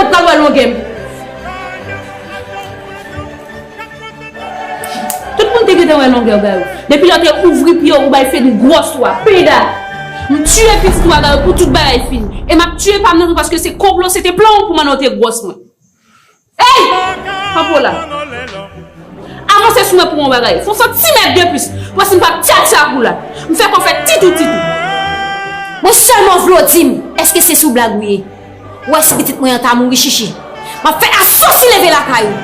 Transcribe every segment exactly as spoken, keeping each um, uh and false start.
Ou pral wè longè m. Tout moun te gentan wè longè w, Gayou. Depi lè w te ouvri pye w pou bay Feni gwòs ou a, peda. M tiye pitit ou a, Gayou, pou tout bagay fini. E m ap tiye pa m nan tou, paske se konplo, se te plan w pou mande w te gwòs mwen. Ey! Kanpe w la. Avanse sou mwen pou yon bagay. Fè yon santimèt de plis. Pou wè si m p ap tchatcha pou la. M fè kò fè titou titou. Mwen sèlman vle w di m, èske se sou blag ou ye? Ou wè si pitit mwen an ta mouri, Chichi, m ap fè asasinen leve lakay ou.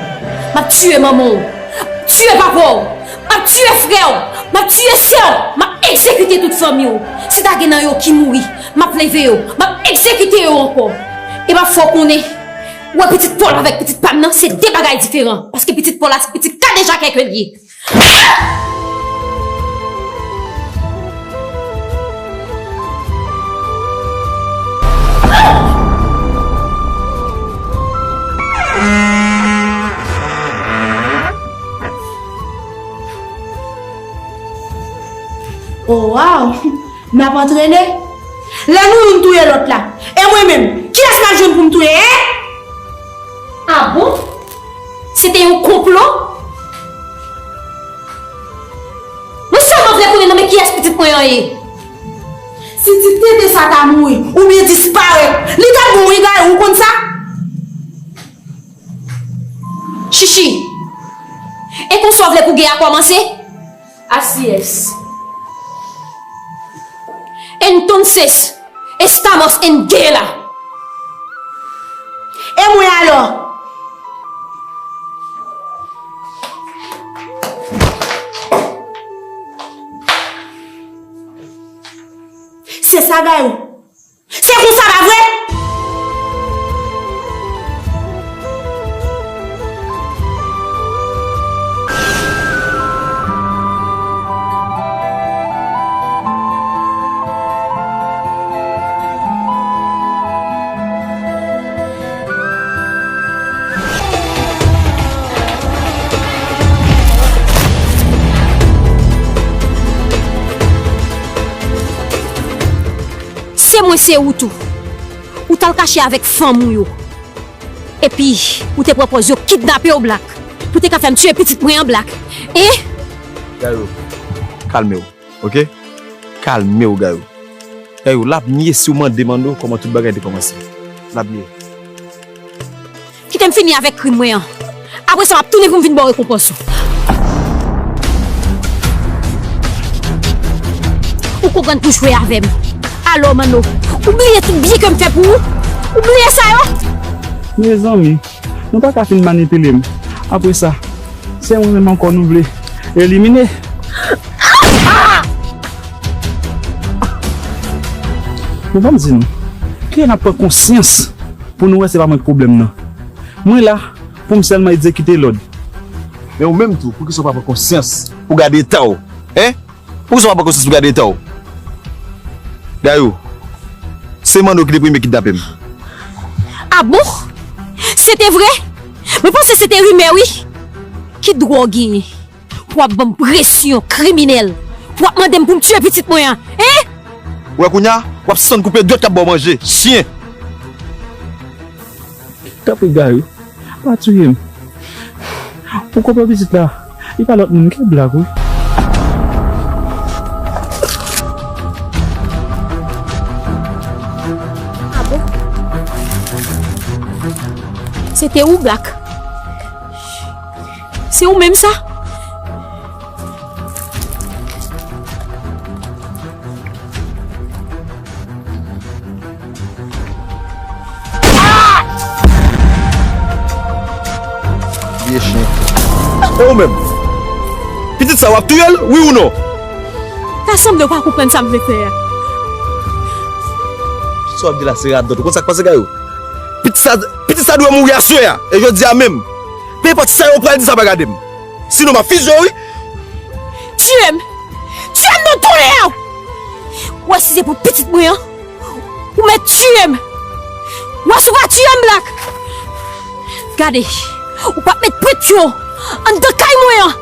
M ap tiye manman w. M ap tiye papa w. M ap tiye frè w. M ap tiye sè w. M ap egzekite tout fanmi w. Si ta gen nan yo ki mouri, m ap leve yo. M ap egzekite yo ankò. E m ap fè w konnen, ou wè pitit pa w la avèk pitit pa m nan, se de bagay diferan. Paske pitit pa w la, se pitit kadejakè ke l ye. Oh, wow! N ap antrene? Lè nou youn touye lòt la, e mwen menm, kiyès m al jwenn pou m touye, en? Ah bon? Se te yon konplo? Mwen sèlman vle konnen nan men kiyès pitit mwen an ye. Si ti tete sa ta mouri, oubyen disparèt, li t ap bon wi, Gayou, ou konn sa? Chichi, e konsa w vle pou gè a kòmanse? Asiyès. Entonces, estamos en guerra. E mwen alò? Se sa, Gayou. Se konsa, pa vre? Se mwen, se ou tou. Ou t al kache avèk fanm ou yo. Epi, ou te pran pòz yo kidnape w, Black. Pou te ka fè m tiye pitit mwen an, Black. E? Gayou, kalme w, oke? Kalme w, Gayou. Gayou, l ap nye si w mande Mando kòman tout bagay te kòmanse. L ap nye. Kite m fini avèk krim mwen an. Apre sa, m ap tounen pou m vin ba w rekonpans ou. Ou konprann pou jwe avè m. Alò, Mando, ou bliye tout byen ke m fè pou ou? Ou bliye sa yo? Mezanmi, nou pa ka fin manipile m. Apre sa, se mwen menm ankò nou vle elimine. Bon, ban m di nou, kilè n ap pran konsyans pou nou wè se pa mwen k pwoblèm nan? Mwen la pou m sèlman egzekite lòd. Men ou menm tou, poukisa w pa pran konsyans pou gade eta w? Hein? Poukisa w pa pran konsyans pou gade eta w? Gayou, se Mando ki te premye kidnape m. Ah bon? Se te vre? Mwen panse se te rimè, wi. Ki dwa w genyen pou w ap ban m presyon kriminèl, pou w ap mande m pou m tiye pitit mwen an, en? Ou wè kounye a, w ap sispèn koupe dwèt k ap ba w manje, chyen! Tanpri, Gayou, pa touye m. Ou konprann pitit la, li pa lòt moun ke Black, wi. Ah bon? Se te ou, Black? Se ou menm sa? Vye chen. E ou menm? Pitit sa w ap touye l, wi ou non? Ta sanble w pa konprann sa m vle fè a. Sa w ap di la se radòt. Ou konn sa k pase, Gayou? Pitit sa, pitit sa dwe mouri aswè a. E jodi a menm. Pe enpòt sa yo pral di, sa pa gade m. Sinon, m ap fizye w, wi. Tiye m! Tiye m non, tonnè! Ou wè si se pou pitit mwen an, ou mèt tiye m! Ou wè si w pa tiye m, Black! Gade, ou p ap mèt pwent pye w anndan kay mwen an